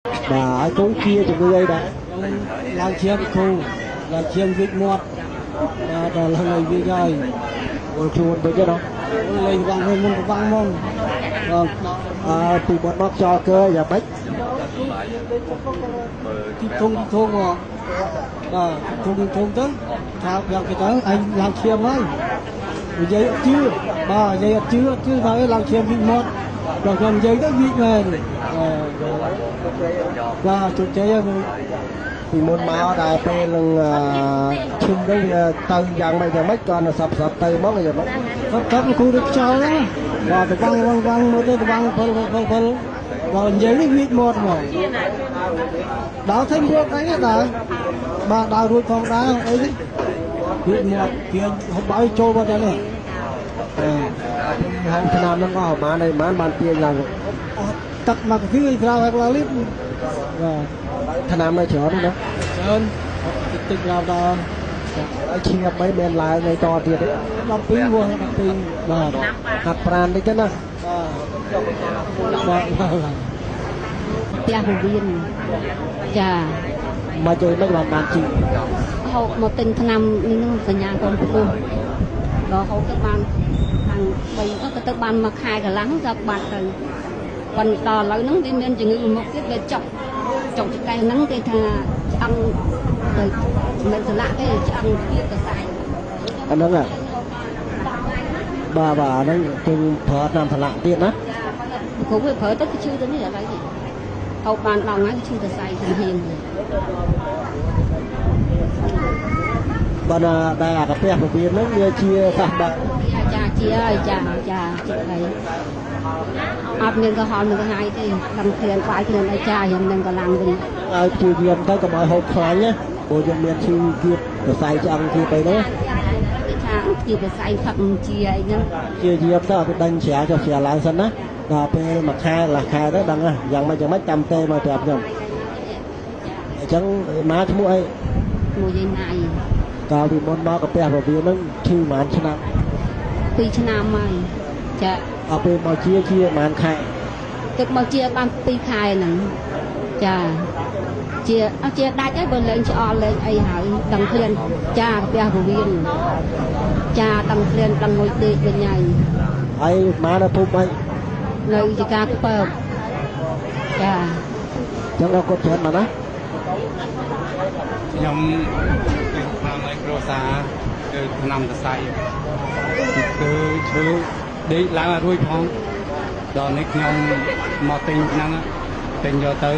បាទ ឲ្យគូជាជំងឺអីដែរ? ឡើងឈាមគ្រូ ឡើងឈាមវិចមាត់ បាទ ដល់ឡើងឲ្យវិចហើយ វល់ខ្លួនវិញណា លេងវាំងមុនវាំងមុន បាទ អើពីមុនមកខ្យល់កើយ៉ាងម៉េច? ទីធំទីធំមក បាទ ធំធំទៅថាប្រាប់គេទៅ អញឡើងឈាមហើយ និយាយអត់ជឿ បាទ និយាយអត់ជឿ ជឿថាឡើងឈាមវិចមាត់ ដល់ខ្ញុំនិយាយទៅវិចមែន បាទ ជោគជ័យហើយ។ ពីមុនមកដែលពេលនឹងឈឹងទៅវាទៅយ៉ាងម៉េចយ៉ាងម៉េច គាត់សັບសັບទៅមកយ៉ាងម៉េច? សັບសັບគ្រូដូចខ្យល់ហ្នឹង បាទ ទៅវាំងវាំងវាំងមើលទៅវាំង ពិលពិលពិល ដល់និយាយនេះវិចមាត់មក ដើរធំរួចអីដែរ បាទ ដើររួចផងដែរអីនេះ វិចមាត់ជាហូបបាយចូលមកតែនេះ ហូបឆ្នាំហ្នឹងអស់ប្រហែលអីប្រហែលបានទាញឡើង អស់ទឹកមកកាហ្វេក្រៅហើយលីត្រ បាទ ឆ្នាំនៅច្រើនណា ច្រើនតិចឡើងដល់ ហើយឈាមអីមានឡើងអីតទៀតទេ? 12 វោះ12 បាទ ហាត់ប្រានតិចទៅណា បាទ បាទ ផ្ទះពវៀនចា មកជួយមិនបានបានជី ហូបមកទិញថ្នាំនេះនោះ សញ្ញាកូនផ្ទុះ ដល់ហូបទៅបានខាង3 ក៏ទៅបានមួយខែកន្លះក៏បាត់ទៅ ប៉ុន្តែដល់ឥឡូវហ្នឹងវាមានជំងឺមុខទៀត វាចុកចុកចកេះហ្នឹង គេថាឆ្អឹងទៅ មិនស្លាក់ទេ ឆ្អឹងទៀតសរសៃ អាហ្នឹង បាទ បាទ អាហ្នឹងគឺប្រើថ្នាំស្លាក់ទៀតណា គ្រូ វាប្រើទៅគឺឈឺទៅនេះ ឥឡូវនេះហូបបាន10ថ្ងៃគឺឈឺសរសៃចំហៀង បាទ ដែលអាកាពះពវៀនហ្នឹងវាជាសះបាត់ ចា ជាហើយ ចា ចា ជាហើយ អត់មានក្រហមនឹងថ្ងៃទេ ដឹងឃ្លានបាយឃ្លានអី ចា ខ្ញុំនឹងកម្លាំងវិញ ឲ្យព្យាយាមទៅកុំឲ្យហូបខ្លាញ់ណា ព្រោះយើងមានឈឺគៀបសរសៃឆ្អឹងគៀបអីនោះ គេថាគៀបសរសៃផឹកជាអីហ្នឹង ព្យាយាមទៅឲ្យវាដេញជ្រាចុះជ្រាឡើងសិនណា ដល់ពេលមួយខែកន្លះខែទៅដឹងយ៉ាងម៉េចយ៉ាងម៉េច ចាំទេមកប្រាប់ខ្ញុំអញ្ចឹង។ មកឈ្មោះអី? ឈ្មោះយាយណៃ។ កាលពីមុនមកកាពះពវៀនហ្នឹងឈឺប្រហែលឆ្នាំ? 2ឆ្នាំហើយចា។ អត់ពេលមកជាជាប្រហែលខែ? ទឹកមកជាបាន2ខែហ្នឹងចា ជាអត់ជាដាច់ហើយ បើលេងឆ្អល់លេងអីហើយ ដឹងឃ្លានចា កាពះពវៀនចា ដឹងឃ្លានដឹងមួយដេកវិញហើយ។ ហើយមកនៅភូមិអី? នៅជាការខ្ពើបចា ចឹងអរគុណច្រើនបាទណា។ ខ្ញុំទិញថ្នាំឲ្យគ្រួសារ គឺថ្នាំសរសៃ គឺឈឺដេកឡើងឲ្យរួចផង ដល់នេះខ្ញុំមកទិញហ្នឹង ទិញយកទៅ